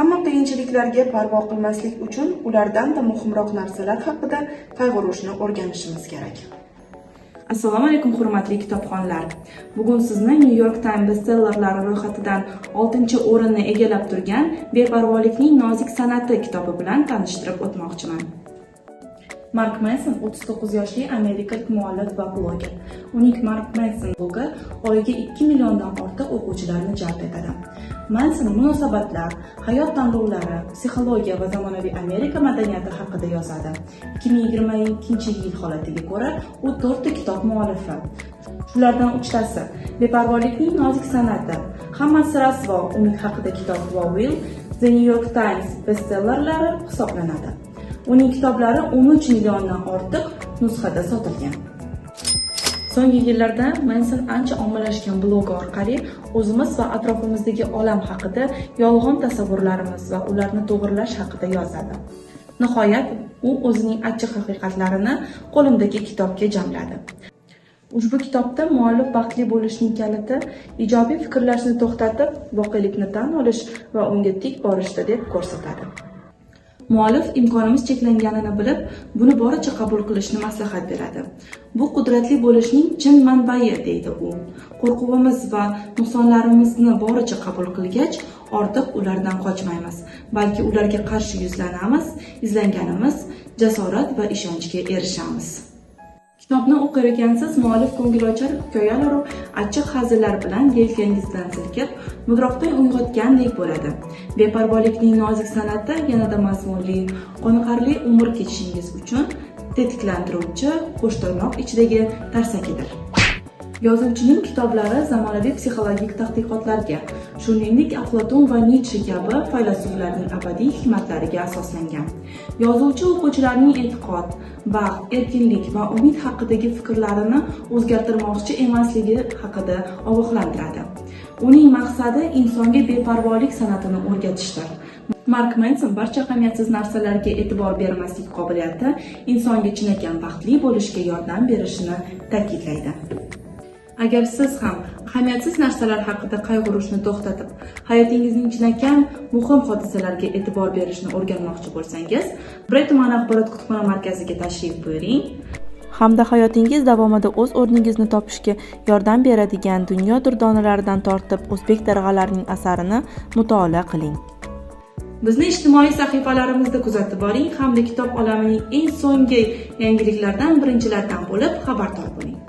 Hamma qiyinchiliklarga parvo qilmaslik uchun ulardan-da muhimroq narsalar haqida qayg'urishni o'rganishimiz kerak. Assalomu alaykum, hurmatli kitobxonlar. Bugun sizni New York Times bestsellerlari ro'yxatidan 6-o'rinni egallab turgan "Beparvolikning nozik san'ati" kitobi bilan tanishtirib o'tmoqchiman. Mark Manson 39 yoshli amerikalik muallif va bloger. Uning Mark Manson blogi oyiga 2 milliondan ortiq o'quvchilarni jalb etadi. Manson munosabatlar, hayot tanlovlari, psixologiya va zamonaviy Amerika madaniyati haqida yozadi. 2022-yil holatiga ko'ra, u to'rtta kitob muallifi. Shulardan uchtasi: "Beparvolikning nozik san'ati", "Hammasi rasvo", "Umid haqida kitob" va "Will" The New York Times bestsellerlari hisoblanadi. Uning kitoblari 13 milliondan ortiq nusxada sotilgan. So'nggi yillarda Manson ancha ommalashgan blogi orqali o'zimiz va atrofimizdagi olam haqida yolg'on tasavvurlarimiz va ularni to'g'rilash haqida yozadi. Nihoyat, u o'zining achchiq haqiqatlarini qo'limdagi kitobga jamladi. Ushbu kitobda muallif baxtli bo'lishning kaliti ijobiy fikrlashni to'xtatib, voqelikni tan olish va unga tik borishda deb ko'rsatadi. Muallif imkonimiz cheklanganini bilib, buni boricha qabul qilishni maslahat beradi. "Bu qudratli bo'lishning chin manbai", deydi u. Qo'rquvimiz va nuqsonlarimizni boricha qabul qilgach, ortiq ulardan qochmaymiz, balki ularga qarshi yuzlanamiz, izlanganimiz jasorat va ishonchga erishamiz. Kitobni o'qir ekansiz, muallif ko'ngilochar hikoyalaru achchiq hazillar bilan yelkangizdan silkib, mudroqdan uyg'otgandek bo'ladi. "Beparvolikning nozik san'ati" yanada mazmunli, qoniqarli umr kechishingiz uchun tetiklantiruvchi qo'shtirnoq ichidagi tarsakidir. Yozuvchining kitoblari zamonaviy psixologik tadqiqotlarga, shuningdek, Aflotun va Nitshe kabi faylasuflarning abadiy hikmatlariga asoslangan. Yozuvchi o'quvchilarning e'tiqod, baxt, erkinlik va umid haqidagi fikrlarini o'zgartirmoqchi emasligi haqida ogohlantiradi. Uning maqsadi insonga beparvolik san'atini o'rgatishdir. Mark Manson barcha ahamiyatsiz narsalarga e'tibor bermaslik qobiliyati insonga chinakam baxtli bo'lishga yordam berishini ta'kidlaydi. Agar siz ham ahamiyatsiz narsalar haqida qayg'urishni to'xtatib, hayotingizning chinakam muhim hodisalarga e'tibor berishni o'rganmoqchi bo'lsangiz, Biray tuman axborot kutubxona markaziga tashrif buyuring hamda hayotingiz davomida o'z o'rningizni topishga yordam beradigan dunyo durdonalaridan tortib o'zbek darg'alarining asarini mutolaa qiling. Bizni ijtimoiy sahifalarimizda kuzatib boring hamda kitob olamining eng so'nggi yangiliklaridan birinchilardan bo'lib xabardor bo'ling.